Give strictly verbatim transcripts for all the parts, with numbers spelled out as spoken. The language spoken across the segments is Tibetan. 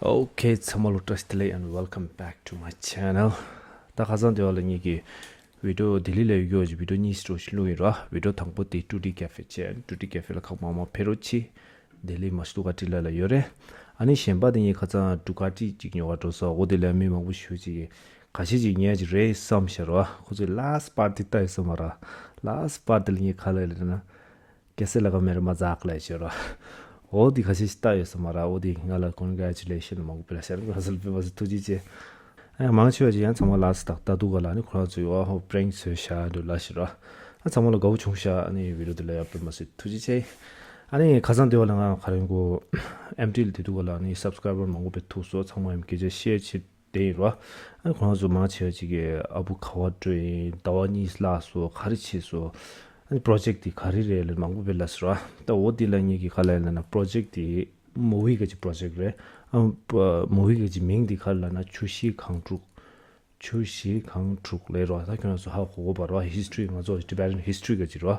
Okay, ཚང་མ་ལ་བཀྲ་ཤིས་བདེ་ལེགས། And welcome back to my channel. ད་ཁ་སང་དེ་བ་ལ་ངེད་ཀྱི་བི་ཌི་ཡོ་ལྡི་ལི་ལ་ཡོད་རྒྱུ་བི་ཌི་ཡོ་གཉིས་ཤིག་བླུགས་ཡིན་ར། བི་ཌི་ཡོ་དང་པོ་དེ་ཊུ་ཌི་ཀེ་ཧྥེ་བྱས། ཊུ་ཌི་ཀེ་ཧྥེ་ལ་ཁག་མང་མང་ཕེབས་རོགས་གྱིས། ལྡི་ལི་མ་སུ་ཀ་ཊི་ལ་ལ་ཡོད་རེད། ཨ་ནི་གཞན་པ་དེ་ངས་ཁ་སང་ཌུ་ཀ་ཊི་གཅིག་ཉོ་ག་འགྲོ་སོང་། འོ་དེ་ལ་མི་མང་པོ་ཞེ་པོ་ཅིག་གིས་ཁ་ཤས་ཅིག་ཉོ་གི་རེད་བསམ་ཤག་ར། ཁོ་ཚོས་ལ་སི་ཊི་པར་ཊི་ལྟ་ཡོད་ས་མ་ར། ལ་སི་ཊི་པར་ཊི་ལ་ངས་ག་རེ་ལབ་ལབ་ན། कैसे लगा मेरा मजाक ལབ་ཤག་ར། འོ་དེ་ཁ་ཤས་ཤིག་ལྟ་ཡོད་ས་མ་ར། འོ་དེ་ང་ལ་ཀོན་གྷ་རེ་ཅུ་ལེ་ཤན་མང་པོ་སྤེལ་ཤག་ར། ང་ཚོ་ལ་དཔེ་མ་སྲིད་ཐུགས་རྗེ་ཆེ། ཨ་ཡ་མང་ཆེ་བ་ཅིག་ཡང་ཚང་མ་ལ་སི་ཊི་ལྟ་ལྟ་དུས་ག་ལ་ནི་ཁོ་རང་ཚོས་ཨ་ཧོ་པི་རེང་ཀ་བཟོས་ཤག་འདྲ་ལབ་ཤག་ར། ཨ་ཚང་མ་ལ་དགའ་བོ་བྱུང་ཤག་ཨ་ནི་བི་ཌི་ཡོ་དེ་ལ་ཡང་དཔེ་མ་སྲིད་ཐུགས་རྗེ་ཆེ། ཨ་ནི་ཁ་སང་དེ་བ་ལ་ང་ག་རེ་གོ་ཨེམ་ཊི་ལ་དེ་དུས་ག་ལ་ནི་སབ་སི་ཀ་རའི་བར་མང་པོ་སྤེལ་ཐུབ་སོང་། ཚང་མ་ཡང་སྐད་ཆ་བཤད་ཆེད་དེ་ཡིན་རོ། ཨ་ཁོང་ཚོ་མང་ཆེ་བ་ཅིག་གིས་ཨ་བུ་ག་བ་འགྲོ་ཡིན། ཟླ་བ་གཉིས་ལྷག་སོང་། ག་རེ་བྱས་སོང་། ཨ་པྲོ་ཇེག་དེ་ག་རེ་རེད་ལབ་མང་པོ་སྤེལ་ལབ་སོང་ར། ད་འོ་དེ་ལ་ངེད་ཀྱིས་ག་རེ་ལབ་ན། པྲོ་ཇེག་དེ་མུ་བི་ག་ཅིག་པྲོ་ཇེག་རེད། ཨ་མུ་བི་ག་ཅིག་མིང་དེ་ག་རེ་ལབ་ན། ཆུ་བཞི་སྒང་དྲུག་ཆུ་བཞི་སྒང་དྲུག་ལབ་རོ། ད་ཁྱོད་ཚོ་ཧ་གོ་གོ་བ་རོ། ཧིས་ཊི་རི་ང་ཚོ་ཊི་བེ་ཊན་ཧིས་ཊི་རི་ག་ཅིག་རོ།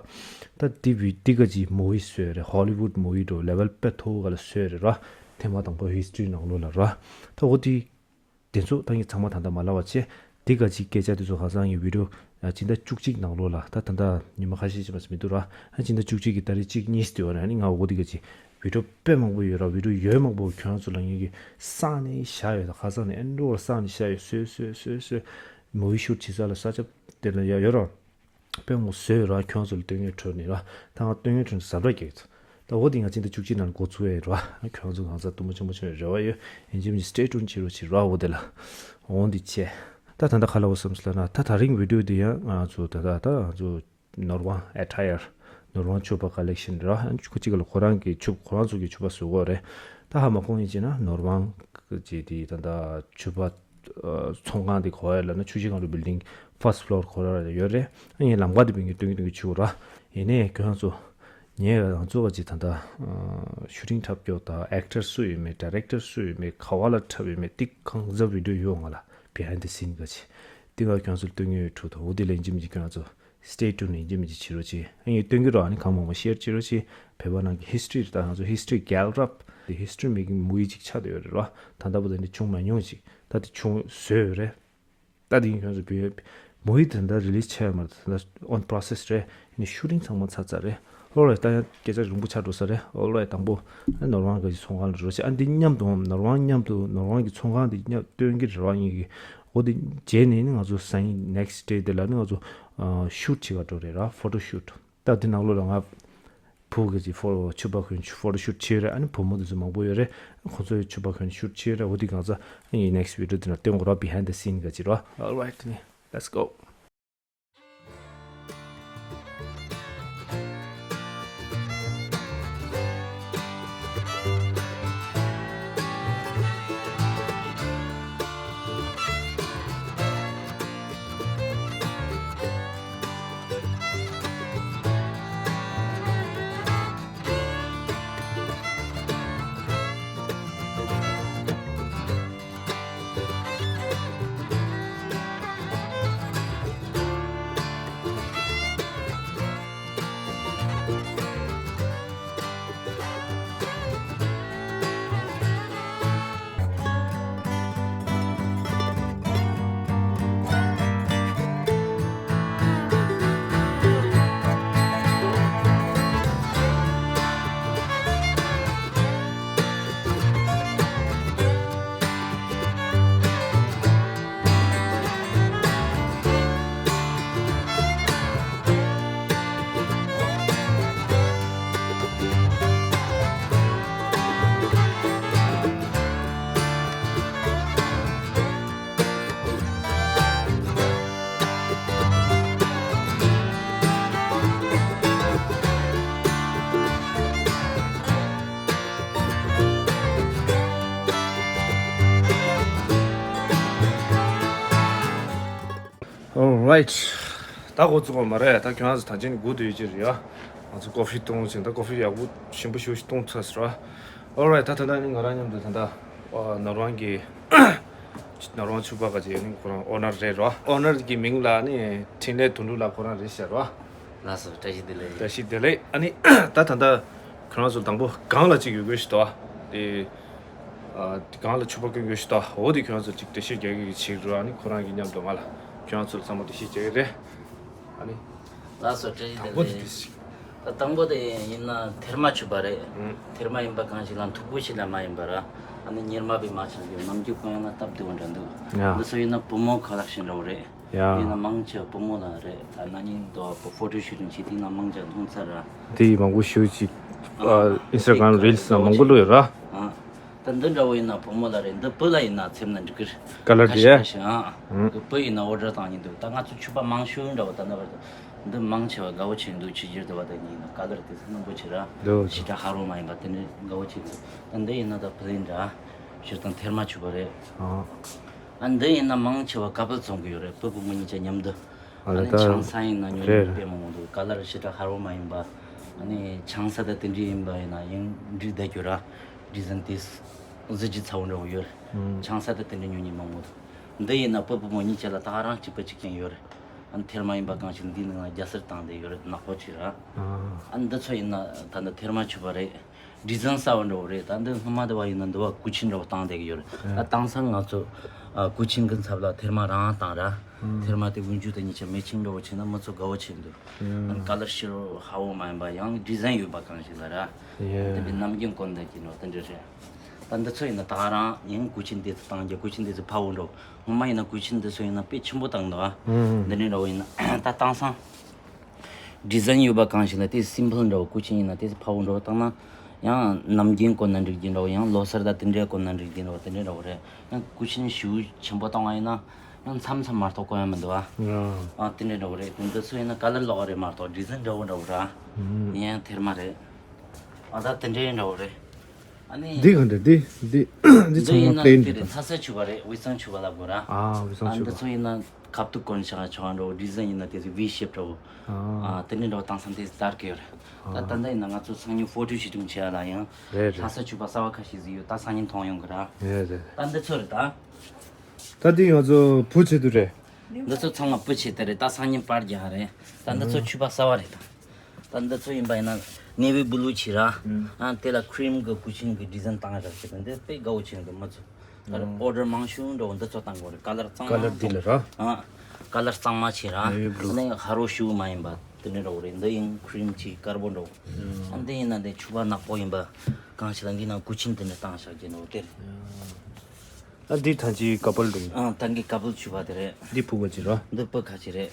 ད་དེ་བི་དེ་ག་ཅིག་མུ་བི་བཟོས་རེད། ཧོ་ལི་ཝུཌ་མུ་བི་འགྲོ་ལེ་ཝལ་དཔེ་མཐོ་བོ་ག་ལ་བཟོས་རེད་རོ། ཐེངས་མ་དང་པོ་ཧིས་ཊི་རི་ནང་ལོགས་ལ་རོ། ད་འོ་དེ། དེ་ཚོ་ད་ངས་ཚང་མ་ད་ལྟ་མ་ལབ་པ་བྱས། དེ་ག་ཅིག་སྐད་ཆ་དེ་ཚོ་ཁ་སང་གི་བི་ཌི་ཡོ་ཨ་སྤྱི་ཟླ་བཅུ་གཅིག་ནང་ལོགས་ལ། ད་ད་ལྟ་ཉི་མ་ཁ་ཤས་ཤིག་མ་ཟད་མི་འདུག་ར། ཨ་སྤྱི་ཟླ་བཅུ་གཅིག་གི་ཏ་རིག་གཅིག་གཉིས་དེ་བ་ནས་ཨ་ནི་ང་འོ་དེ་ག་ཅིག་བི་ཌི་ཡོ་དཔེ་མང་པོ་ཡོད་ར། བི་ཌི་ཡོ་ཡོད་མང་པོ་ཁྱོད་རང་ཚོ་ལ་ངེད་ཀྱིས་བསགས་ནས་བཞག་ཡོད། ད་ཁ་སང་ནས་ཨེ་འགྲོ་བར་བསགས་ནས་བཞག་ཡོད། བཟོས་བཟོས་བཟོས་བཟོས། མུ་བི་ཤུ་ཊི་བྱེད་ས་ལ་ས་ཆ་དེ་ལ་ཡ་ཡོད་ར། དཔེ་མང་པོ་བཟོས་ར། ཁྱོད་ཚོ་ལ་སྟོན་ཡས་འཕྲོ་ནས་ར། ད་ང་སྟོན་ཡས་འཕྲོ་ནས་ཟབ་ར་རྒྱག་ཡོད། ད་འོ་དེ་ང་སྤྱི་ཟླ་བཅུ་གཅིག་ནང་འགོ་ཚུགས་ཡས་ར། ཁྱོད་ཚོ་གང་ཟག་དུམ་བུ་ཆེན་པོ་ཆེན་པོ་རེ་བ་ཡོད། ཡིན་གཅིག་མིན་གཅིག་སི་ཊེ་ཊུན་བྱེད་རོགས་བྱེད་ར། འོ་དེ་ལ་འོ་འདི་བྱས། ད་ད་ལྟ་ག་ལབ་བསམ་སོང་ལབ་ན། ད་དེ་རིང་བི་ཌི་ཡོ་འདི་ཡང་ང་ཚོ་ད་ད་ད་ང་ཚོ་ནོར་དབང་ཨེ་ཊ་ཡར། ནོར་དབང་ཕྱུ་པ་ཀ་ལེག་ཤན་ར། ཁོ་གཅིག་ལ་ཁོ་རང་གི་ཕྱུ་ཁོ་རང་ཚོ་གི་ཕྱུ་པ་བཟོ་གོ་རེད། ད་ཧ་མ་གོ་ཡིན་ཅེ་ན་ནོར་དབང་གི་དེ་ད་ལྟ་ཕྱུ་པ་ཚོང་ཁང་དེ་གོ་ཡ་ལབ་ན་ཆུ་བཞི་སྒང་དྲུག་བིལ་ཌིང་ཕར་སི་ཊི་ཕི་ལོར་གོ་ར་ཡོད་རེད། ངས་ལམ་ཁ་དེ་བི་ངས་སྟོན་གྱི་སྟོན་གྱི་བྱུག་ར། ཡིན་ནའི་ཁྱོད་ཚོ་ངས་ང་ཚོ་བ་ཅི་ད་ལྟ་ཤུ་ཊིང་འཁྲབ་རྒྱུ་དང་ཨེག་ཊར་སུ་ཡོད་མེད། ཌའི་རེག་ཊར་སུ་ཡོད་མེད། ག་བ་ལ་འཁྲབ་ཡོད་མེད། དེ་གང་ཟབ་བི་ཌི་ཡོ་ཡོད་ང་ལ། བི་ཧའིན་ཌི་སིན་ག་ཅིག་དེ་ག་ཁྱོད་ཚོ་ལ་སྟོན་གྱི་ཡོད། འཕྲོ་དང་འོ་དེ་ལ་ཡིན་གཅིག་མིན་གཅིག་ཁྱོད་ཚོ་སི་ཊེ་ཊུན་ཡིན་གཅིག་མིན་གཅིག་བྱེད་རོགས་བྱེད། ཨ་ངས་སྟོན་གྱི་རོགས། ཨ་ནི་གང་མང་མང་ཤེར་བྱེད་རོགས་བྱེད། བོད་པ་ནང་གི་ཧིས་ཊི་རི་དང་ང་ཚོ་ཧིས་ཊི་རི་རྒྱལ་རབས་དེ་ཧིས་ཊི་རི་མེ་ཀིང་མུ་བི་ཅིག་ཆགས་བསྡད་ཡོད་རེད་རོ། ད་ལྟ་བར་དུ་འདི་བྱུང་མ་མྱོང་ཅིག་ད་དེ་བྱུང་བཟོས་ཡོད་རེད། ད་དེ་ཡིན་ཁྱོད་ཚོ་བི་མུ་བི་དེ་འདྲ་རི་ལི་ཛི་བྱས་ཡོད་མ་རེད། ད་ལྟ་ཨོན་པོ་རོ་སེ་སི་རེད། ཨ་ནི་ཤུ་ཊིང་ཚང་མ་ཚར་ཚར་རེད། ཨོ་རའིཊ། ད་ཡང་སྐད་ཆ་རིང་པོ་ཆགས་འགྲོ་ས་རེད། ཨོ་རའིཊ། དང་པོ་ཨ་ནོར་དབང་གི་ཚོང་ཁང་ལ་འགྲོ་ཆེ། ཨ་འདི་མཉམ་དུ་ནོར་དབང་མཉམ་དུ་ནོར་དབང་གི་ཚོང་ཁང་འདི་མཉམ་སྟོན་གྱི་རེད་རོ། ཨ་ངེད་ཀྱིས་འོ་དེ་བྱས་ནས་ནི་ང་ཚོ་སང་ཉིན་ནེག་སི་ཊི་ཌེ་དེ་ལ་ནི་ང་ཚོ་ཨ་ཤུ་ཊི་བྱེད་ག་འགྲོ་རེད་ར། ཕོ་ཊོ་ཤུ་ཊི། ད་འདི་ནང་ལོགས་ལ་ང་བུ་གི་ཅིག་ཕོ་ཕྱུ་པ་གོན་ཕོ་ཊོ་ཤུ་ཊི་བྱས་ཡོད་རེད། ཨ་ནི་བུ་མོ་དེ་ཚོ་མང་པོ་ཡོད་རེད། ཁོང་ཚོའི་ཕྱུ་པ་གོན་ཤུ་ཊི་བྱས་ཡོད་རེད། འོ་དེ་གང་ཚ་ཨ་ངའི་ནེག་སི་ཊི་བི་ཌི་ཡོ་དེ་ན་སྟོན་གོ་ར། བི་ཧའིན་ཌི་སིན་ག་ཅིག་ར། Alright, let's go. Alright. ད་འགོ་ཚུགས་པ་མ་རེད། ད་ཁྱོད་རང་ཚོ་ད་ཅི་ནས་སྒུག་བསྡད་ཡོད་ཀྱི་རེད་ཡ། ང་ཚོ་ཀོ་ཕི་བཏུང་ཟིན། ད་ཀོ་ཕི་ཡག་པོ་ཞིམ་པོ་ཞེ་པོ་ཞིག་བཏུང་ཚར་ཟེར་བ། Alright. ད་ད་ལྟ་ནི་ང་རང་མཉམ་དུ་ད་ལྟ་ནོར་དབང་གི་ནོར་དབང་ཕྱུ་པ་ག་ཅིག་ནི་ཁོ་རང་ཨོ་ནར་རེད་རོ། ཨོ་ནར་གི་མིང་ལ་ནི་འཕྲིན་ལས་དོན་གྲུབ་ལགས་ཁོ་རང་རེད་ཤག་རོ། ལགས་སོ། བཀྲ་ཤིས་བདེ་ལེགས། བཀྲ་ཤིས་བདེ་ལེགས། ཨ་ནི་ད་ད་ལྟ་ ཁྱོད་རང་ཚོ་དང་པོ་སྒང་ལ་གཅིག་ཡོད་དགོས་ཤི་ཏོ། དེ་ཨ་སྒང་ལ་ཕྱུ་པ་གོན་དགོས་ཤི་ཏོ། འོ་དེ་ཁྱོད་རང་ཚོ་གཅིག་འགྲེལ་བཤད་རྒྱག་གི་ཆེད་དུ། ཨ་ནི་ཁོ་རང་གི་མཉམ་དུ་ང་ལ་ཁྱོད་རང་ཚོ་ཚང་མ་འགྲེལ་བཤད་རྒྱག་གི་རེད། ཨ་ནི་ལགས་སོ། བཀྲ་ཤིས་བདེ་ལེགས། དང་པོ་དེ་དེ་ཞིག་ད་དང་པོ་དེ་ཡིན་ན་ཐེར་མ་ཕྱུ་པ་རེད། ཨུམ། ཐེར་མ་ཡིན་པ་གང་ཞིག་ལ་མཐུག་པོ་ཞིག་ལ་མ་ཡིན་པ་ར། ཨ་ནི་གཉེར་མ་བི་མ་ཆགས་རྒྱུ་ནམ་རྒྱུན་གོན་ཡང་ན་སྟབས་བདེ་བོ་འདྲ་འདུག། ཡ། འདི་ཚོ་ཡིན་ན་བུ་མོ་ཁ་ལག་ཤིན་འདྲ་བོ་རེད། ཡ། དེ་ན་མང་ཆེ་བ་བུ་མོ་ལ་རེད། ད་ན་ནིང་དོ་བ་ཕོ་ཊོ་ཤུ་ཊིང་བྱེད་དེ་ན་མང་ཆེ་བ་མཐོང་ཚར་ར། དེ་ཡི་མང་པོ་ཞུ་ཅིག་ཨ་ཨིན་སི་ཊ་གྷ་རམ་རི་ལི་སི་ན་མང་པོ་བླུགས་ཡོད་ར། ཨ། ད་འདི་འདྲ་བོ་ཡིན་ན་བུ་མོ་ལ་རེད། འདི་བུ་ལ་ཡིན་ན་ཚེམ་ན་འགྲིག་གི་རེད། ཀ་ལར་དེ་ཡ། ཁ་ཤས་ཁ་ཤས་ཨ། ཨང་། བུ་ཡིན་ན་ཨོ་ཌར་བཏང་ཉིན་འདུག། ད་ང་ཚོ་ཕྱུ་པ་མང་ཤོས་འདྲ་བོ་ད་ན་བར་དུ་འདི་མང་ཆེ་བ་དགའ་བོ་བྱེད་འདུག། ཕྱི་རྒྱལ་དུ་བ་ད་ཉིན་ན་ཀ་ལར་དེ་ཚོ་རྣམ་པོ་ཆེ་ར། འདུག། ཞེ་དྲག་ཧ་རོ་མ་ཡིན་པ་དེ་འདྲ་དགའ་བོ་བྱེད་འདུག། ད་འདི་ཡིན་ན་ད་བུ་ལིན་འདྲ། ཞེ་དང་ཐེར་མ་ཕྱུ་པ་རེད། ཨང་། ཨ་འདི་ཡིན་ན་མང་ཆེ་བ་ཀ་པལ་བཙོང་གི་ཡོད་རེད། བུ་བུ་མོ་གཉིས་ཆ་མཉམ་དུ། ཨ་ཨ་ནི་ད་ཆང་ས་ཡིན་ན་ཉོ་རེད་ཉོ་རེད། དཔེ་མང་པོ་འདུག། ཀ་ལར་ཞེ་དྲག་ཧ་རོ་མ་ཡིན་པ། ཨ་ནི་ཆང་ས་དང་དེ་འདྲ་ཡིན་པ་ཡིན་ན་ཡང་འགྲིག་བསྡད་རྒྱུ་ར། ཌི་ཟན་དེ་གཟི་བརྗིད་ཚ་བོ་འདྲ་བོ་ཡོད་རེད། ཨུམ། ཆང་ས་དང་དེ་འདྲ་ཉོ་མཁན་མང་པོ་འདུག། འདི་ཡིན་ན་བུ་བུ་མོ་གཉིས་ཆ་ལ་ད་ག་རང་གཅིག་པ་གཅིག་རྐྱང་ཡོད་རེད། ཨ་ནི་ཐེར་མ་ཡིན་པ་གང་ཞིག་འདིའི་ནང་ལ་རྒྱ་སེར་བཏང་བསྡད་ཡོད་རེད། ནག་པོ་ཅིག་ར། ཨ། ཨ་ནི་འདི་ཚོ་ཡིན་ན་ད་འདི་ཐེར་མ་ཕྱུ་པ་རེད། ཌི་ཟན་གསར་བ་འདྲ་བོ་རེད། ད་འདི་སྔོན་མ་འདི་བ་ཡིན་ན་འདི་བ་སྐུ་ཆེན་འདྲ་བོ་བཏང་བསྡད་ཀྱི་ཡོད་རེད། ད་དེང་སང་ང་ཚོ་ཨ་སྐུ་ཆེན་གྱི་ཚབ་ལ་ཐེར་མ་རང་བཏང་ར། ཨང་། ཐེར་མ་དེ་འོན་ཇུ་དང་གཉིས་ཆ་མེ་ཆིང་འདྲ་བོ་བྱས་ན་མི་ཚོ་དགའ་བོ་བྱེད་འདུག། ཨང་། ཨ་ནི་ཀ་ལར་ཤི་རོ་ཧ་བོ་མ་ཡིན་པ་ཡང་ཌི་ཟན་ཡོད་པ་གང་ཞིག་ལ་ར། ཡ། དེ་འདྲའི་ནམ་རྒྱུན་གོན་བསྡད་ཀྱི་འདྲ་བོ་དེ་འདྲ་རེད། ད་འདི་ཚོ་ཡིན་ན་ད་ག་རང་ཡང་སྐུ་ཆེན་དེ་ཚོ་བཏང་རྒྱུ། སྐུ་ཆེན་དེ་ཚོ་ཕ་བོ་འདྲ་བོ། སྔོན་མ་ཡིན་ན་སྐུ་ཆེན་དེ་ཚོ་ཡིན་ན་དཔེ་ཆེན་པོ་བཏང་འདུག་ཨ། ཨང་། འདི་འདྲའི་འདྲ་བོ་ཡིན་ན་ད་དེང་སང་། ཌི་ཟན་ཡོད་པ་གང་ཞིག་ལ་དེ་སིམ་པལ་འདྲ་བོ། སྐུ་ཆེན་ཡིན་ན་དེ་ཕ་བོ་འདྲ་བོ་བཏང་ན། ཡང་ནམ་རྒྱུན་གོན་ན་འགྲིག་རྒྱུ་འདྲ་བོ། ཡང་ལོ་གསར་དང་དེ་འདྲའི་གོན་ན་འགྲིག་རྒྱུ་འདྲ་བོ་དེ་འདྲའི་འདྲ་བོ་རེད། ཡང་སྐུ་ཆེན་ཞེ་པོ་ཆེན་པོ་བཏང་བ་ཡིན་ན་ཡང་མཚམས་མཚམས་མ་གཏོགས་གོན་ཡ་མི་འདུག་ཨ། ཨ། ཨ་དེ་འདྲའི་འདྲ་བོ་རེད། དེ་འདི་ཚོ་ཡིན་ན་ཀ་ལར་ལོགས་རེད་མ་གཏོགས་ཌི་ཟན་འདྲ་བོ་འདྲ་བོ་ར། ཨང་། ཡང་ཐེར་མ་རེད། ཨ་ད་དེ་འདྲའི་འདྲ་བོ་རེད། ཨ་ནི། འདི་གང་འདྲ། འདི་འདི་འདི་འདི་ཚང་ཡིན་མ་ན་པླེན་དེ་རེད། རེད། ལྷ་ས་ཕྱུ་པ་རེད། དབུས་གཙང་ཕྱུ་པ་ལབ་དགོས་ར། ཨ། དབུས་གཙང་ཨ་ཕྱུ་འདི་པ། ཚོ་ཡིན་ན་ཁ་ཐུག་གོན་ཤག་ཆོག་འགྲོ། ཌི་ཟན་ཡིན་ན་དེ་ཚོ་ཝི་ཤེབ་འདྲ་བོ། ཨ། ཨ་དེ་འདྲ་འདྲ་བོ་བཏང་སམ་དེ་སྟར་གི་ཡོད་རེད། ད་ཨ་ད་ལྟ་ཡིན་ན་ང་ཚོ་སང་ཉིན་ཕོ་ཊོ་ཤུ་ཊིང་བྱེད་ཡ་ལ་ཡང་རེད་རེད། ལྷ་ས་ཕྱུ་པ་གསར་བ་ཁ་ཤས་ཟིག་ཡོད། ད་སང་ཉིན་མཐོང་ཡོང་གི་ར། རེད་རེད། ད་འདི་ཚོ་རེད་ད། ད་འདི་ང་ཚོ་བུ་ཆེད་དུ་རེད། འདི་ཚོ་ཚང་མ་བུ་ཆེད་དུ་རེད། ད་སང་ཉིན་པར་རྒྱག་རེད། ད་འདི་ཚོ་ཨ་ཕྱུ་པ་གསར་བ་རེད་ད། ད་འདི་ཚོ་ཡིན་པ་ཡིན་ན་ནེ་ཝི་བུ་ལུ་བྱས་ར། ཨ་དེ་ལ་ཁི་རིམ་གི་སྐུ་ཆེན་གི་ཌི་ཟན་བཏང་ར་བྱས་ཏེ་འདི་དཔེ་དགའ་བོ་བྱས་འདུག་མི་ཚོ། ད་ཨོ་ཌར་མང་ཤོས་འགྲོ་འདི་ཚོ་བཏང་དགོས་རེད། ཀ་ལར་གཙང་མ། ཀ་ལར་འདི་ལ་ར། ཨ་ཀ་ལར་གཙང་མ་བྱས་ར། ནེ་ཝི་བུ་ལུ། ཨ་ནི་ཧ་རོ་ཞེ་པོ་མ་ཡིན་པ་དེ་འདྲ་འདྲ་བོ་རེད། འདི་ཡིན་ཁི་རིམ་གྱི་དཀར་པོ་འདྲ་བོ། ཨ་འདི་ཡིན་ན་འདི་ཕྱུ་པ་ནག་པོ་ཡིན་པ་གང་ཞིག་ལ་འདི་ན་སྐུ་ཆེན་དེ་འདྲ་བཏང་བཞག་གི་འདྲ་བོ་དེ་རེད། ཨ་འདི་ཐང་ཅིག་ཀ་པལ་འདུག། ཨ་ཐང་གི་ཀ་པལ་ཕྱུ་པ་དེ་རེད། འདི་བུ་ག་ཅིག་ར། འདི་བུ་ག་ཅིག་རེད།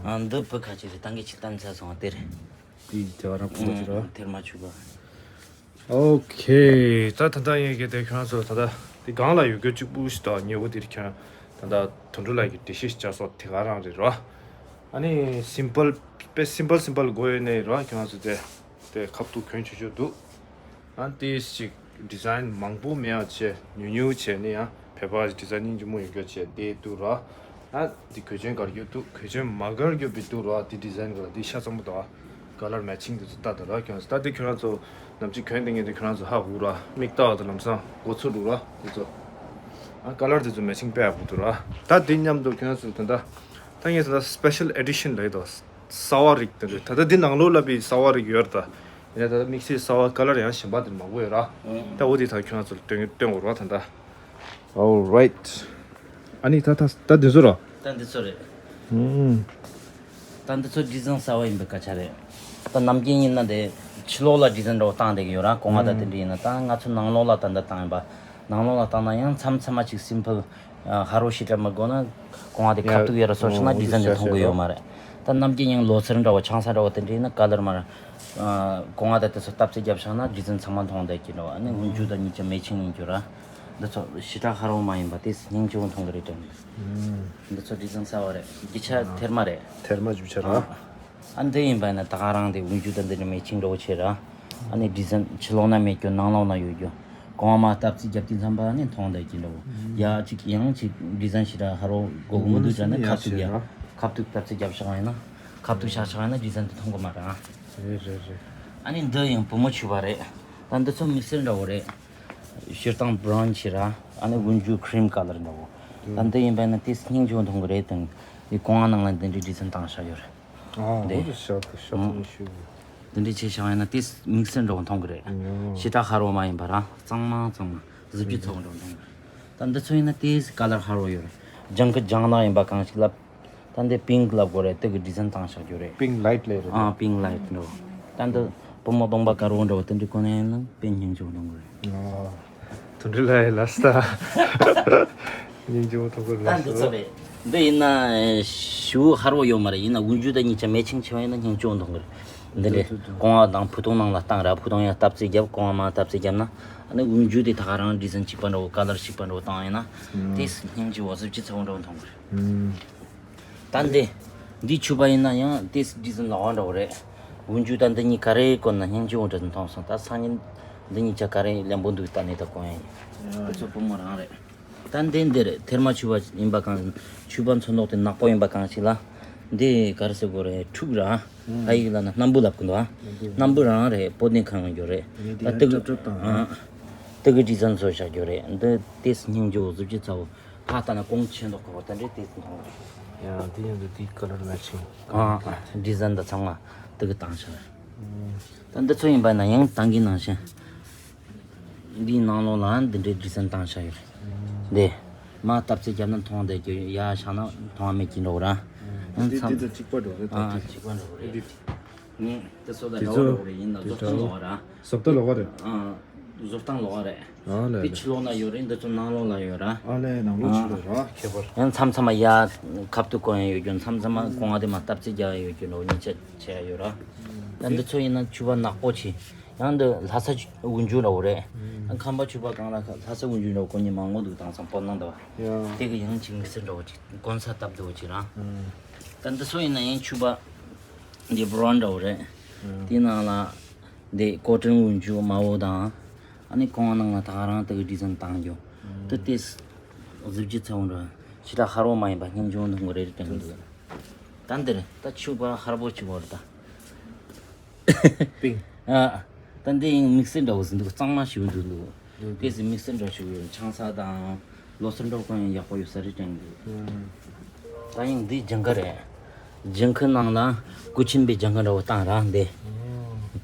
ཨ་འདི་བུ་ག་ཅིག་རེད། ཐང་གི་ཅིག་བཏང་ཚར་སོང་བ་དེ་རེད། འདི་དེ་བ་ར་བུ་ག་ཅིག་ར། ཨ་ཐེར་མ་ཕྱུ་པ། ཨོ་ཁེ། ད་ད་ལྟ་ཡིན་གྱི་དེ་ཁྱོད་ཚོ་ད་ལྟ་འདི་སྒང་ལ་ཡོད་རྒྱུ་གཅིག་པུ་ཞིག་དང་ཉེ་བོ་དེར་ཁྱོད་ད་ལྟ་དོན་གྲུབ་ལགས་ཀྱི་འགྲེལ་བཤད་ཞིག་བྱ་སོགས་དེ་ག་རང་རེད་རོ། ཨ་ནི་སིམ་པལ། དཔེ་སིམ་པལ་སིམ་པལ་དགོས་ཡོད་ནའི་རོ། ཁྱོད་ཚོ་དེ་དེ་ཁ་ཐུག་གྱོན་ཆོག་ཆོག་འདུག། ཨ་དེ་ཞིག་ཌི་ཟན་མང་པོ་མེད་པ་བྱས་ཉུང་ཉུང་བྱས་ནས་ཡང་བོད་པ་ཌི་ཟན་སྙིང་རྗེ་མོ་ཡོད་རྒྱུ་བྱས་དེ་འདུག་རོ། ཨ་འདི་གོས་ཆེན་དགར་རྒྱུ་འདུག། གོས་ཆེན་མ་དགར་རྒྱུ་བི་འདུག་རོ། ཨ་འདི་ཌི་ཟན་ག་ལ་འདི་ཤ་ཚ་མོ་དང་ཀ་ལར་མེ་ཆིང་འདི་ཚོ་ལྟ་དང་རོ། ཁྱོད་ཚོ་ད་འདི་ཁྱོད་རང་ཚོ་ནམ་ཅིག་གྱོན་བསྡད་མཁན་འདི་ཁྱོད་རང་ཚོ་ཧ་གོ་རོ། མིག་ལྟ་བ་དང་ལམ་སང་གོ་ཚོད་འདུག་རོ། འདི་ཚོ་ཨ་ཀ་ལར་འདི་ཚོ་མེ་ཆིང་དཔེ་ཡག་པོ་འདུག་རོ། ད་འདི་མཉམ་དུ་ཁྱོད་རང་ཚོ་ད་ལྟ་ད་ངས་ད་ལྟ་སི་པེ་ཤལ་ཨེ་ཌི་ཤན་ལབ་ཡོད་དོ། གསར་བ་རིགས་དེ་འདྲ། ད་ལྟ་འདི་ནང་ལོགས་ལ་བི་གསར་བ་རིགས་ཡོད་རེད་ད། ཡིན་ན་ད་ལྟ་དམིགས་བསལ་གསར་བ་ཀ་ལར་ཡང་གཞན་པ་དེ་མང་པོ་ཡོད་ར། ཨང་། ད་འོ་དེ་ད་ཁྱོད་རང་ཚོ་ལ་སྟོན་སྟོན་དགོས་ར་ད་ལྟ། Alright། ཨ་ནི་ད་ད་ད་འདི་ཚོ་ར། ད་འདི་ཚོ་རེད། ཨང་། ད་འདི་ཚོ་ཌི་ཟན་གསར་བ་ཡིན་པའི་སྐད་ཆ་རེད། ད་ནམ་རྒྱུན་ཡིན་ན་དེ་ཕྱི་ལོགས་ལ་ཌི་ཟན་འདྲ་བོ་བཏང་བསྡད་ཀྱི་ཡོད་ར། གོང་བ་དང་དེ་འདྲ་ཡིན་ན། ད་ང་ཚོ་ནང་ལོགས་ལ་ད་ལྟ་བཏང་ཡིན་པ། ནང་ལོགས་ལ་བཏང་ན་ཡང་མཚམས་མཚམས་མ་ཅིག་སིམ་པལ། ཨ་ཧ་རོ་ཞེ་དྲག་མི་དགོས་ན་གོང་བ་དེ་ཡ། ཁ་ཐུག་ཡོད་ར་སོང་ན་ཨོ་ཌི་ཟན་དེ་མཐོང་གི་ཡོད་མ་རེད། ད་ནམ་རྒྱུན་ཡང་ལོ་སར་འདྲ་བོ་ཆང་ས་འདྲ་བོ་དེ་འདྲ་ཡིན་ན་ཀ་ལར་མར། ཨ་གོང་བ་དེ་དེ་ཚོ་སྟབས་རྩེ་རྒྱབ་བཞག་ན་ཌི་ཟན་ཚང་མ་མཐོང་བསྡད་ཀྱི་འདྲ་བོ། ཨ་ནི་འོན་ཇུ་དང་གཉིས་ཀ་མེ་ཆིང་ཡིན་རྒྱུ་ར། འདི་ཚོ་ཞེ་དྲག་ཧ་རོ་མ་ཡིན་པ་དེ་སྙིང་རྗེ་བོ་མཐོང་གི་རེད་དྲན། འདི་ཚོ་ཌི་ཟན་གསར་བ་རེད། རྒྱུ་ཆ་ཐེར་མ་རེད། ཐེར་མ་རྒྱུ་ཆ་ར། ཨ། ཨ་འདི་ཡིན་པ་ཡིན་ན་ད་ག་རང་དེ་འོན་ཇུ་དང་འདི་འདྲ་མེ་ཆིང་འདྲ་བོ་བྱས་ར། ཨ་ནི་ཌི་ཟན་ཕྱི་ལོགས་ན་མེད་རྒྱུ་ནང་ལོགས་ན་ཡོད་རྒྱུ། གོང་མ་སྟབས་རྩེ་རྒྱབ་དུས་ཙམ་པ་ནི་མཐོང་བསྡད་ཀྱི་འདྲ་བོ། ཡ་གཅིག་ཡང་གཅིག་ཌི་ཟན་ཞེ་དྲག་ཧ་རོ་དགོས་ཀྱི་མི་འདུག་དྲན་ན་ཁ་ཐུག་ཡ། ཁ་ཐུག་སྟབས་རྩེ་རྒྱབ་བཞག་ཡིན་ན། ཁ་ཐུག་བཞག་བཞག་ཡིན་ན་ཌི་ཟན་དེ་མཐོང་གི་མ་རེད་ཨ། རེད་རེད་རེད། ཨ་ནི་འདི་ཡང་བུ་མོ་ཕྱུ་པ་རེད། ད་འདི་ཚོ་དམིགས་བསལ་འདྲ་བོ་རེད། སྤྱིར་བཏང་བྷ་རའུན་ཆེ་ར། ཨ་ནི་འོན་ཇུ་ཁི་རིམ་ཀ་ལར་འདྲ་བོ། ད་འདི་ཡིན་པ་ན་དེ་སྙིང་རྗེ་བོ་མཐོང་གི་རེད་དང་། དེ་གོང་བ་ནང་ལ་འདི་འདྲའི་ཌི་ཟན་བཏང་བཞག་ཡོད་རེད། ཨ་འདི་འོ་དེ་ཤ་ཁུ་ཤ་ཁུ་ནི་ཤུ་གི། འདི་འདྲའི་ཆེ་ཤང་ཡིན་ན་དེ་དམིགས་བསལ་འདྲ་བོ་མཐོང་གི་རེད། ཞེ་དྲག་ཧར་བོ་མ་ཡིན་པ་ར་གཙང་མ་གཙང་མ་གཟི་བརྗིད་ཚ་བོ་འདྲ་བོ་མཐོང་གི་རེད། ད་འདི་ཚོ་ཡིན་ན་དེ་ཀ་ལར་ཧར་བོ་ཡོད་རེད། ལྗང་ཁུ་ལྗང་ནག་ཡིན་པ་གང་ཞིག་ལབ། ད་འདི་པིང་ལབ་དགོས་རེད། དེ་གི་ཌི་ཛན་བཏང་བཞག་རྒྱུ་རེད། པིང་ལའིཊ་ལས་རེད། ཨ་པིང་ལའིཊ་འདྲ་བོ། ད་འདི་བུ་མོ་གདོང་པ་དཀར་བོ་འདྲ་བོ་དེ་འདྲའི་གོན་ཡིན་ན་དཔེ་སྙིང་རྗེ་བོ་མཐོང་གི་རེད། དུད་འགྲོ་ལ་ཡི་ལ་སྟ། སྙིང་རྗེ་བོ་མཐོང་གི་ད་ལ་འདི་ཚོ་སོ། རེད། འདི་ཡིན་ན་ཞུ་ཧར་བོ་ཡོད་མ་རེད། ཡིན་ན་འུན་ཇུ་དང་གཉིས་ཆ་མེ་ཆིང་ཆེ་བ་ཡིན་ན་སྙིང་རྗེ་བོ་མཐོང་གི་རེད། འདི་འདྲའི་རྐང་བ་དང་ཕུ་ཐུང་ནང་ལ་བཏང་ར། ཕུ་ཐུང་ཡང་སྟབས་རྩེ་བརྒྱབ། རྐང་བ་མ་སྟབས་རྩེ་བརྒྱབ་ན་ཨ་ནི་འུན་ཇུ་དེ་ད་ག་རང་ཌི་ཛན་གཅིག་པ་འདྲ་བོ་ཀ་ལར་གཅིག་པ་འདྲ་བོ་བཏང་ཡིན་ན་དེ་སྙིང་རྗེ་བོ་གཟི་བརྗིད་ཚ་བོ་འདྲ་བོ་མཐོང་གི་རེད། ད་འདི་འདི་ཕྱུ་པ་ཡིན་ན་ཡང་དེ་ཌི་ཛན་ལོགས་ཀ་འདྲ་བོ་རེད། འུན་ཇུ་ད་འདི་གཉིས་ག་རེ་གོན་ན་སྙིང་རྗེ་བོ་འདྲ་མཐོང་སོང་། ད་སང་ཉིན་འདི་གཉིས་ཆ་ག་རེ་ལེན་པོ་འདུག་ད་ནི་ད་གོན་ཡིན། དེ་ཚོ་བུ་མོ་རང་རེད། ད་འདི་འདི་རེད། ཐེར་མ་ཕྱུ་པ་ཡིན་པ་གང་ཕྱུ་པ་ཚོན་མདོག་དེ་ནག་པོ་ཡིན་པ་གང་ཞིག་ལ། འདི་ག་རེ་ཟེར་དགོས་རེད། ཕྲུག་ར། ཨ་ཡིག་ལ་ན་སྣམ་བུ་ལབ་གི་འདུག་ཨ། སྣམ་བུ་རང་རེད། པོ་ཏི་ནས་གང་ཡོང་རྒྱུ་རེད། ཨ་དེ་གི་ཨ་དེ་གི་ཌི་ཛན་བཟོ་བཞག་རྒྱུ་རེད། འདི་ཏིས་སྙིང་རྗེ་བོ་གཟི་བརྗིད་ཚ་བོ། ཕ་ལྟ་ན་གོང་ཆེན་མདོག་ཁ་བོ་ད་འདྲའི་ཏིས་མཐོང་རེད། ཡང་དེ་ཡང་འདི་དེའི་ཀ་ལར་མེ་ཆིང་། ཨ་ཨ་ཌི་ཛན་ད་ཚང་མ་དེ་གི་བཏང་ཤག་ད་འདི་ཚོ་ཡིན་པ་ན་ཡང་ཏང་གི་ནང་བཞིན། འདིའི་ནང་ལོགས་ལ་འདི་འདྲའི་ཌི་ཛན་བཏང་བཞག་ཡོད་རེད། འདི་མ་སྟབས་རྩེ་བརྒྱབ་ན་མཐོང་བསྡད་རྒྱུ། ཡ་བཞག་ན་མཐོང་བ་མེད་ཀྱི་འགྲོ་ར། ཡང་འདི་འདི་མཚམས་ཚོ་གཅིག་པ་འགྲོ་རེད་ད། ཨ་དེ་གཅིག་པ་འགྲོ་རེད། འདི་ངས་འདི་ཚོ་ད་འདི་འདྲ་ཚོ་འགྲོ་རེད། ཡིན་ན་འདི་བཟོ་ཚོ་སྟངས་ལོགས་ར། བཟོ་ལྟ་ལོགས་རེད། ཨ་བཟོ་སྟངས་ལོགས་རེད། ཨ་ལས་འདི་ལས། ཕྱི་ལོགས་ན་ཡོད་རེད། འདི་ཚོ་ནང་ལོགས་ལ་ཡོད་ར། ཨ་ལས་ནང་ལོགས་ཕྱི་ལོགས་ར་ཁྱད་པར། ཡང་མཚམས་མཚམས་མ་ཡ་ཁབ་ཏུ་བསྐོན་ཡ་ཡོད་རྒྱུ། མཚམས་མཚམས་མ་རྐང་བ་དེ་མ་སྟབས་རྩེ་རྒྱག་ཡ་ཡོད་རྒྱུ་འདྲ་བོ་གཉིས་ཆ་བྱེད་ཡ་ཡོད་ར། ཡང་འདི་ཚོ་ཡིན་ན་ཕྱུ་པ་ནག་པོ་ཆེ། ཡང་འདི་ལྷ་ས་འུན་ཇུ་འདྲ་བོ་རེད། ཡང་ཁམས་པ་ཕྱུ་པ་གང་ལ་ལྷ་ས་འུན་ཇུ་འདྲ་བོ་གོན་མཁན་མང་པོ་འདུག་དེང་སང་སྤོ་ལངས་འདྲ་བ། ཡ། དེ་གི་ཡང་ཅིག་དམིགས་བསལ་འདྲ་བོ་ཅིག་གོན་ས་སྟབས་བདེ་བོ་ཅིག་ར། ད་འདི་ཚོ་ཡིན་ན་ཡང་ཕྱུ་པ་འདི་བྷ་རའུན་འདྲ་བོ་རེད། ཡ། དེའི་ནང་ལ་འདི་ཀོ་ཊོན་འུན་ཇུ་དམར་པོ་དང་། ཨ་ནི་རྐང་བ་ནང་ལ་ད་ག་རང་དེ་གི་ཌི་ཛན་བཏང་རྒྱུ། དེ་ཏིས་གཟི་བརྗིད་ཚ་བོ་འདྲ། ཞེ་དྲག་ཧར་བོ་མ་ཡིན་པ་སྙིང་རྗེ་བོ་འདུག་གི་རེད་དྲན་གི་འདུག་ད་འདིར་ད་ཕྱུ་པ་ཧར་པོ་ཆེ་བོ་རེད་ད། པིང་། ཨ། ད་འདི་ཡང་དམིགས་བསལ་འདྲ་བོ་ཟིན་འདུག་གཙང་མ་ཞིག་འདུག་འདུག་དེ་ཟིན་དམིགས་བསལ་འདྲ་ཞིག་ཡོད། ཆང་ས་དང་ལོ་སར་འདྲ་བོ་གང་ཡང་ཡག་པོ་ཡོད་ས་རེད་དྲན་གི་འདུག་ད་ཡང་འདི་ལྗང་ཁུ་རེད། ལྗང་ཁུ་ནང་ལ་སྐུ་ཆེན་པའི་ལྗང་ཁུ་འདྲ་བོ་བཏང་ར་འདི།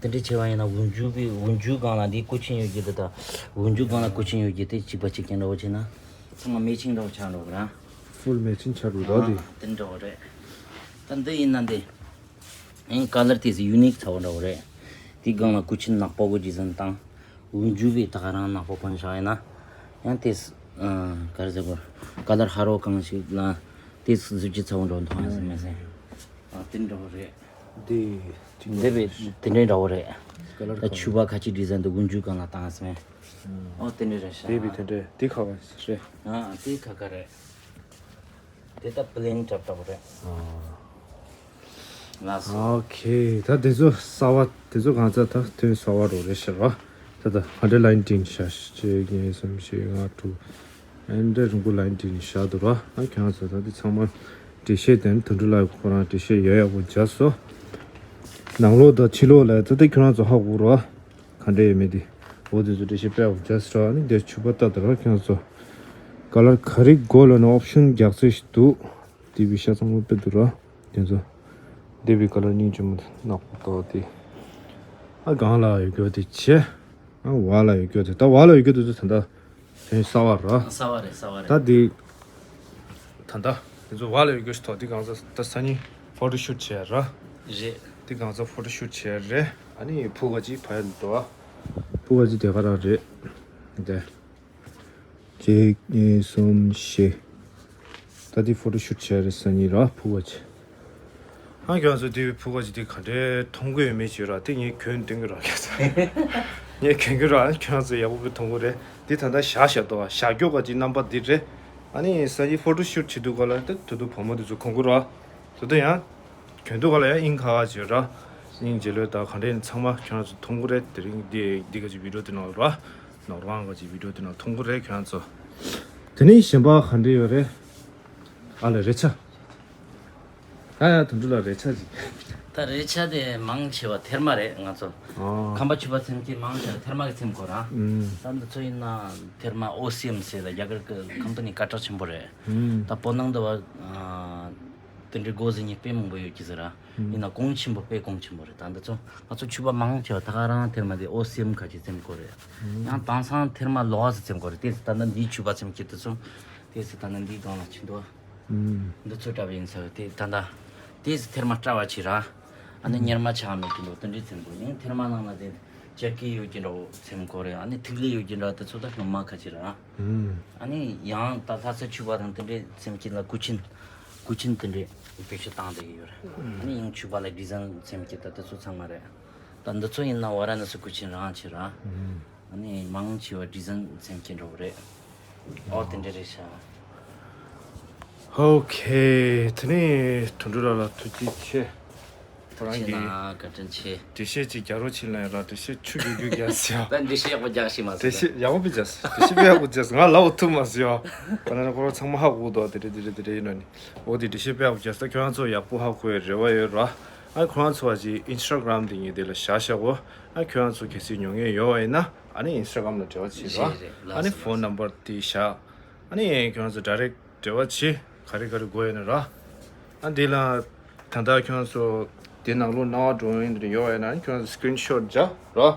དེ་འདྲའི་ཆེ་བ་ཡིན་ན་འུན་ཇུ་པའི་འུན་ཇུ་སྒང་ལ་འདི་སྐུ་ཆེན་ཡོད་ཀྱི་འདུག་ད་འུན་ཇུ་སྒང་ལ་སྐུ་ཆེན་ཡོད་ཀྱི་དེ་གཅིག་པ་གཅིག་རྐྱང་འདྲ་བོ་བྱས་ན་ཚང་མ་མེ་ཆིང་འདྲ་བོ་ཆགས་འགྲོ་གི་ར། ཕུལ་མེ་ཆིང་ཆགས་འགྲོ་ད་འདི། དེ་འདྲ་བོ་རེད། ད་འདི་ཡིན་ན་འདི། ཡང་ཀ་ལར་དེ་ཚོ་ཡུ་ནིག་ཚ་བོ་འདྲ་བོ་རེད། དེའི་སྒང་ལ་སྐུ་ཆེན་ནག་པོ་གི་ཌི་ཛན་བཏང་། འུན་ཇུ་བའི་ད་ག་རང་ནག་པོ་གོན་བཞག་ཡིན་ན། ཡང་དེ་ཚོ་ག་རེ་ཟེར་དགོས། ཀ་ལར་ཧར་བོ་གང་ཞིག་ལ་དེ་ཚོ་གཟི་བརྗིད་ཚ་བོ་འདྲ་བོ་མཐོང་ཡ་ཟེར་མེད་ཟེར། ཨ་དེ་འདྲ་བོ་རེད། དེ་དེ་འདྲ་བའི་དེ་འདྲ་འདྲ་བོ་རེད། ཀ་ལར་ད་ཕྱུ་པ་ཁ་ཆེ་ཌི་ཛན་དེ་འུན་ཇུ་སྒང་ལ་བཏང་ཡ་ཟེར་མེད། ཨོ་དེ་འདྲ་རེད་ཤག་དེ་བི་དེ་འདྲ་དེ་ཁ་བ་རེད། ཨ་དེ་ཁ་ཁ་རེད། དེ་ད་པི་ལེན་འདྲ་འདྲ་པོ་རེད། ཨ། ལགས་སོ། ཨོ་ཁེ། ད་དེ་ཚོ་གསར་བ་དེ་ཚོ་གང་ཚ་ད་ཐོན་གསར་བ་རོ་རེད་ཤག་ར། ད་ད་ཧ་འདྲེ་ལ་ཡིན་ཏིང་ཤ་གཅིག་གཉིས་གསུམ་བཞི་ལྔ་དྲུག་ཨ་འདྲེ་རིང་པོ་ལ་ཡིན་ཏིང་ཤ་འདུག་ར། ཨ་ཁྱང་ཚ་ད་དེ་ཚང་མ་འགྲེལ་བཤད་དེ་དུད་འགྲོ་ལ་ཁོ་རང་འགྲེལ་བཤད་ཡག་ཡག་པོ་བརྒྱབ་སོ། ནང་ལོགས་དང་ཕྱི་ལོགས་ལ་ད་ལྟ་ཁྱོད་རང་ཚོ་ཧ་གོ་ར། ག་འདྲ་ཡོད་མེད་དེ། འོ་དེ་ཚོ་འགྲེལ་བཤད་དཔེ་ཡག་པོ་བརྒྱབ་སོང་ར། ཨ་ནི་དེ་ཕྱུ་པ་ལྟ་དུ་ར་ཁྱོད་ཚོ། ཀ་ལར་ག་རེ་དགོས་ལབ་ན་ཨོབ་ཤན་རྒྱག་ཚད་ཞིག་འདུག་དེ་བི་ཤ་ཚང་མ་དཔེ་འདུག་ར། དེ་ཚོ། དེ་བི་ཀ་ལར་སྙིང་རྗེ་མོ་དེ་ནག་པོ་ཏོག་དེ། ཨ་སྒང་ལ་ཡོད་རྒྱུ་དེ་བྱས། ཨ་བ་ལ་ཡོད་རྒྱུ་དེ་ད་བ་ལ་ཡོད་རྒྱུ་དེ་ཚོ་ད་ལྟ། དེ་གསར་བ་ར། གསར་བ་རེད་གསར་བ་རེད། ད་དེ། ད་ལྟ། དེ་ཚོ་བ་ལ་ཡོད་རྒྱུ་ཞིག་ཐོག་དེ་གང་ཚ་ད་སང་ཉིན་ཕོ་ཊོ་ཤུ་ཊི་བྱས་ར། རེད། དེ་གང་ཚ་ཕོ་ཊོ་ཤུ་ཊི་བྱས་རེད། ཨ་ནི་ཕུ་ག་ཅིག་ཕ་ཡ་འདུག་ཨ། ཕུ་ག་ཅིག་དེ་ག་རང་རེད། དེ། གཅིག་གཉིས་གསུམ་བཞི། ད་དེ་ཕོ་ཊོ་ཤུ་ཊི་བྱས་རེད་སང་ཉིན་ར་ཕུ་ག་ཅིག་ཨ་ཁྱོད་ཚོ་དེ་བའི་ཕུ་ག་ཅིག་དེ་ག་འདྲའི་མཐོང་གི་ཡོད་མེད་ཅིག་ར་དེ་ངས་གྱོན་སྟོན་གི་ར་ཁྱོད་ཚོ། ངས་གྱོན་གི་ར་ཁྱོད་ཚོ་ཡག་པོ་བི་མཐོང་གི་རེད། དེ་ད་ལྟ་བཞག་བཞག་ཏོ་བཞག་རྒྱུ་ག་ཅིག་རྣམ་པ་འདི་རེད། ཨ་ནི་སང་ཉིན་ཕོ་ཊོ་ཤུ་ཊི་བྱེད་དུས་ག་ལ་དེ་དུ་དུ་བུ་མོ་དེ་ཚོ་གོན་གི་ར། དེ་དུ་ཡང་། གྱོན་དུས་ག་ལ་ཡང་དབྱིངས་ཁ་ཁ་བྱེད་ར། དབྱིངས་རྗེས་ལོས་དང་ག་འདྲས་ཚང་མ་ཁྱོད་རང་ཚོ་མཐོང་གི་རེད། དེ་རིང་འདི་འདི་ག་ཅིག་བི་ཌིའོ་དེ་ནང་ལ་ར། ནོར་ཝང་ག་ཅིག་བི་ཌིའོ་དེ་ནང་མཐོང་གི་རེད་ཁྱོད་རང་ཚོ། དེ་ནས་གཞན་པ་ག་འདྲས་ཡོད་རེད། ཨ་ལས་རེ་ཆ། ད་ཡང་དུད་འགྲོ་ལ་རེ་ཆ་ཅིག་ད་རེ་ཆ་དེ་མང་ཆེ་བ་ཐེར་མ་རེད་ང་ཚོ། ཨ། ཁམས་པ་ཕྱུ་པ་ཚེམ་གྱི་མང་ཆེ་བ་ཐེར་མ་གི་ཚེམ་གོ་ར། ཨུམ། ད་འདི་ཚོ་ཡིན་ན་ཐེར་མ་ཨོ་སི་ཨེམ་ཟེར་ལ་རྒྱ་གར་གི་ཁམ་པ་ནི་སྐད་གྲགས་ཆེན་པོ་རེད། ཨུམ། ད་སྤོ་ནང་དུ་བ། ཨ། དེ་འདྲའི་སྒོ་ཟེར་མཁན་དཔེ་མང་པོ་ཡོད་ཀྱི་ཟེར་ར། ཡིན་ན་གོང་ཆེན་པོ་དཔེ་གོང་ཆེན་པོ་རེད། ད་འདི་ཚོ་ང་ཚོ་ཕྱུ་པ་མང་ཆེ་བ་ད་ག་རང་ཐེར་མ་དེ་ཨོ་སི་ཨེམ་ཁ་ཅིག་འཚེམ་དགོས་རེད། ཡང་དེང་སང་ཐེར་མ་ལོགས་སུ་འཚེམ་དགོས་རེད། དེ་ད་ལྟ་འདིའི་ཕྱུ་པ་འཚེམ་གྱི་དེ་ཚོ། དེ་ད་ལྟ་འདིའི་སྒང་ལ་ཕྱིན་འདུག་འདི་ཚོ་འདྲ་བ་ཡིན་ས་རེད། དེ་ད་ལྟ་དེ་ཐེར་མ་སྐྲ་བ་ཆེ་ར། ཨ་ནི་གཉེར་མ་ཆགས་མེད་ཀྱི་འདུག་དེ་འདྲའི་འཚེམ་དགོས། ཡང་ཐེར་མ་ནང་ལ་དེ་ལྕགས་ཀི་ཡོད་ཀྱི་འདྲ་བོ་འཚེམ་དགོས་རེད། ཨ་ནི་ཐིག་ལེ་ཡོད་ཀྱི་འདྲ་དེ་ཚོ་ད་སྔོན་མ་ཁ་ཅིག་ར། ཨ་ནི་ཡང་ད་ལྷ་ས་ཕྱུ་པ་དང་དེ་འདྲའི་འཚེམ་གྱི་ལ་སྐུ་ཆེན། སྐུ་ཆེན་དེ་འདྲའི་བེད་སྤྱོད་བཏང་བསྡད་ཀྱི་ཡོད་རེད། ཨ་ནི་ཡང་ཕྱུ་པ་ལ་ཌི་ཛན་འཚེམ་གྱི་ད་དེ་ཚོ་ཚང་མ་རེད། ད་འདི་ཚོ་ཡིན་ན་ཝ་ར་ཎ་སི་སྐུ་ཆེན་རང་ཆེ་ར། ཨ་ནི་མང་ཆེ་བ་ཌི་ཛན་འཚེམ་གྱི་འདྲ་བོ་རེད། ཨོ་དེ་འདྲ་རེད་ཤག་ཨོ་ཁེ། དེ་ནས་དོན་གྲུབ་ལགས་ལ་ཐུགས་རྗེ་ཆེ། ཁོ་རང་གིས་ཆེ་ན་བཀའ་དྲིན་ཆེ། འགྲེལ་བཤད་ཅིག་རྒྱག་རོགས་བྱེད་ལབ་ཡོད་ར། འགྲེལ་བཤད་ཆུ་རྒྱུག་རྒྱུག་རྒྱག་ཟེར་ཡ། ད་འགྲེལ་བཤད་ཡག་པོ་རྒྱག་ཤེས་མ་སོང་། འགྲེལ་བཤད་ཡག་པོ་དཔེ་རྒྱག་སོང་། འགྲེལ་བཤད་དཔེ་ཡག་པོ་རྒྱག་སོང་། ང་ལབ་འོ་ཐུབ་མ་སོང་ཡ། ཁོ་ན་ཁོ་རང་ཚང་མ་ཧ་གོ་འདུག་དེ་རེད་དེ་རེད་དེ་རེད་ཡིན་ནོ་ནི། འོ་དེ་འགྲེལ་བཤད་དཔེ་ཡག་པོ་རྒྱག་སོང་། ཁྱོད་རང་ཚོ་ཡག་པོ་ཧ་གོ་བའི་རེ་བ་ཡོད་ར། ཨ་ཁོ་རང་ཚོ་བ་ཅིག་ཨིན་སི་ཊ་གྷ་རམ་དེ་ངས་དེ་ལ་བཞག་བཞག་གོ། ཨ་ཁྱོད་རང་ཚོ་གལ་སྲིད་ཉོ་མཁན་ཡོད་པ་ཡིན་ན་ཨ་ནི་ཨིན་སི་ཊ་གྷ་རམ་ལ་འབྲེལ་བ་བྱེད་ར། རེད་རེད། ཨ་ནི་ལགས་སོ་ཕོན་ནམ་བར་དེ་བཞག་ཨ་ནི་ཁྱོད་རང་ཚོ་ཌའི་རེག་འབྲེལ་བ་བྱེད། ག་རེ་ག་རེ་དགོས་ཡོད་ན་ར། ཨ་འདི་ལ་ད་ལྟ་ཁྱོད་རང་ཚོ་དེ་ནང་ལོགས་རྣ་བ་འགྲོ་ཡོང་དེ་ཡོད་ཡོད་ན་ཁྱོད་རང་ཚོ་སི་ཀི་རིན་ཤོཊ་རྒྱག་ར།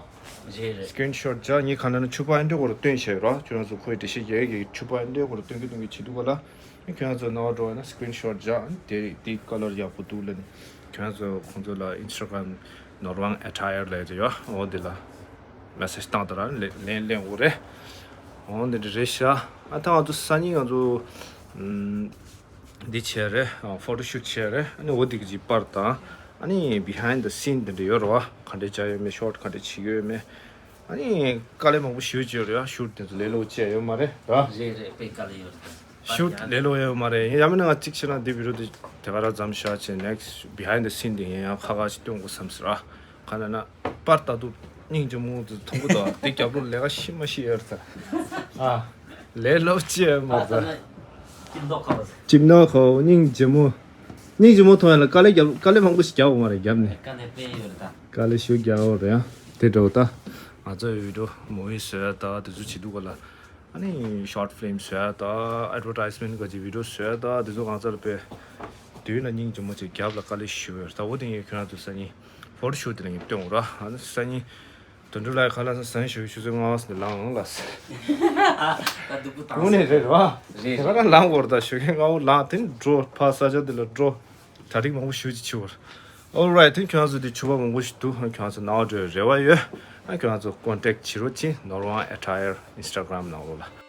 རེད་རེད། སི་ཀི་རིན་ཤོཊ་རྒྱག་ངས་ག་ལབ་ན་ཕྱུ་པ་ཨེ་འདྲ་སྐོར་སྟོན་བྱས་ར། ཁྱོད་རང་ཚོ་ཁོའི་འགྲེལ་བཤད་རྒྱག་གི་ཕྱུ་པ་ཨེ་འདྲ་སྐོར་སྟོན་གི་སྟོན་གི་བྱེད་འདུག་ག་ལ། ཁྱོད་རང་ཚོ་རྣ་བ་འགྲོ་ཡོད་ན་སི་ཀི་རིན་ཤོཊ་རྒྱག་དེ་དེའི་ཀ་ལར་ཡག་པོ་འདུག་ལབ་ནས་ཁྱོད་རང་ཚོ་ཁོང་ཚོ་ལ་ཨིན་སི་ཊ་གྷ་རམ་ནོར་ཝང་ཨེ་ཊ་ཡར་ལབ་ཡོད། འོ་འདི་ལ་མེ་སེཇ་བཏང་དང་ར། ལན་ལན་ལེན་འོ་རེད། འོ་འདི་འདྲ་རེད་ཤག་ཨ་ད་ང་ཚོ་སང་ཉིན་ང་ཚོ་ཨམ། འདི་བྱས་རེད། ཨ་ཕོ་ཊོ་ཤུཊ་བྱས་རེད། ཨ་ནི་འོ་འདི་གི་ཅིག་པར་དང་། ཨ་ནི་བི་ཧའིན་ཌི་སིན་འདི་འདྲ་ཡོད་རེད་བ། ག་འདྲས་བྱས་ཡོད་མེད། ཤོཊ་ག་འདྲས་བྱེད་ཀྱི་ཡོད་མེད། ཨ་ནི་དཀའ་ལས་མང་པོ་ཞེ་པོ་ཅིག་ཡོད་རེད་ཡ། ཤུཊ་དེ་ཚོ་ལས་སླ་པོ་ཅིག་ཡོད་མ་རེད་ར། རེད་རེད། དཔེ་དཀའ་ལས་ཡོད་རེད། ཤུཊ་ལས་སླ་པོ་ཡོད་མ་རེད། ཡང་མིན་ན་ང་གཅིག་བྱས་ན་འདི་བི་ཌི་ཡོ་འདི་དེ་ག་རང་མཚམས་བཞག་བྱས་ནེག་སི་ཊི་བི་ཧའིན་ཌི་སིན་དེ་ངས་ཡང་ཁ་ཁ་ཅིག་སྟོན་དགོས་བསམ་སོང་ར། ག་ལབ་ན་པར་ལྟ་དུས་སྙིང་རྗེ་མོ་དེ་མཐོང་གི་འདུག་དེ་རྒྱབ་ལོགས་ལས་ཀ་ཤི་མ་ཤི་ཡོད་རེད་ད། ཨ། ལས་སླ་པོ་ཅིག་ཡོད་མ་རེད་ད། ཅིབ་ནོ་ཁོ། ཅིབ་ནོ་ཁོ་སྙིང་རྗེ་མོ། སྙིང་རྗེ་མོ་མཐོང་ཡ་ལ་དཀའ་ལས་རྒྱབ། དཀའ་ལས་མང་པོ་ཞིག་རྒྱབ་ཡོད་མ་རེད་རྒྱབ་ནས། དཀའ་ལས་དཔེ་ཡོད་རེད་ད། དཀའ་ལས་ཞེ་པོ་རྒྱག་ཡོད་རེད་ཡ། དེ་འདྲ་བོ་ད། ང་ཚོ་ཡི་བི་ཌི་ཡོ་མུ་ཝི་བཟོ་ཡ་ད་དེ་ཚོ་བྱེད་དུས་ག་ལ། ཨ་ནི་ཤོཊ་ཕི་ལིམ་བཟོ་ཡ་ད་ཨེཌ་ཝར་ཊའིཛ་མེན་ཊི་ག་ཅིག་བི་ཌི་ཡོ་བཟོ་ཡ་ད་དེ་ཚོ་གང་ཚར་དཔེ་དུས་ན་སྙིང་རྗེ་མོ་ཅིག་རྒྱབ་ལ་དཀའ་ལས་ཞེ་པོ་ཡོད་རེད་ད། འོ་དེ་ངས་ཁྱོད་རང་ཚོ་སང་ཉིན་ཕོ་ཊོ་ཤུཊ་དེ་ལ་ངས་སྟོན་འོ་ར། ཨ་ནི་སང་ཉིན་དོན་གྲུབ་ལགས་ཁ་ལག་ཟ་ཟ་ཞུ་ཞུ་ཚོད་ལྔ་པ་ཟིན་ལངས་ལ། ད་སྡུག་པོ་དང་། དངོས་གནས་རེད་ར། རེད། དེ་ག་རང་ལངས་འོར་ད་ཞུ་མཁན་ལྔ་པོ་ལངས་དེ་འགྲོ་ཕ་ས་ཆ་དེ་ལ་འགྲོ། གྲ་སྒྲིག་མང་པོ་ཞུ་ཅི་ཆི་བར། Alright དེ་ཁྱོད་ཚོ་དེ་ཕྱུ་པ་མང་པོ་ཞིག་འདུག་ཁྱོད་ཚོ་ནང་འགྲོའི་རེ་བ་ཡོད། ཁྱོད་ཚོ་ཀོན་ཊེག་བྱེད་རོགས་གྱིས། ནོར་ཝང་ཨེ་ཊ་ཡར་ཨིན་སི་ཊ་གྷ་རམ་ནང་ལོགས་ལ།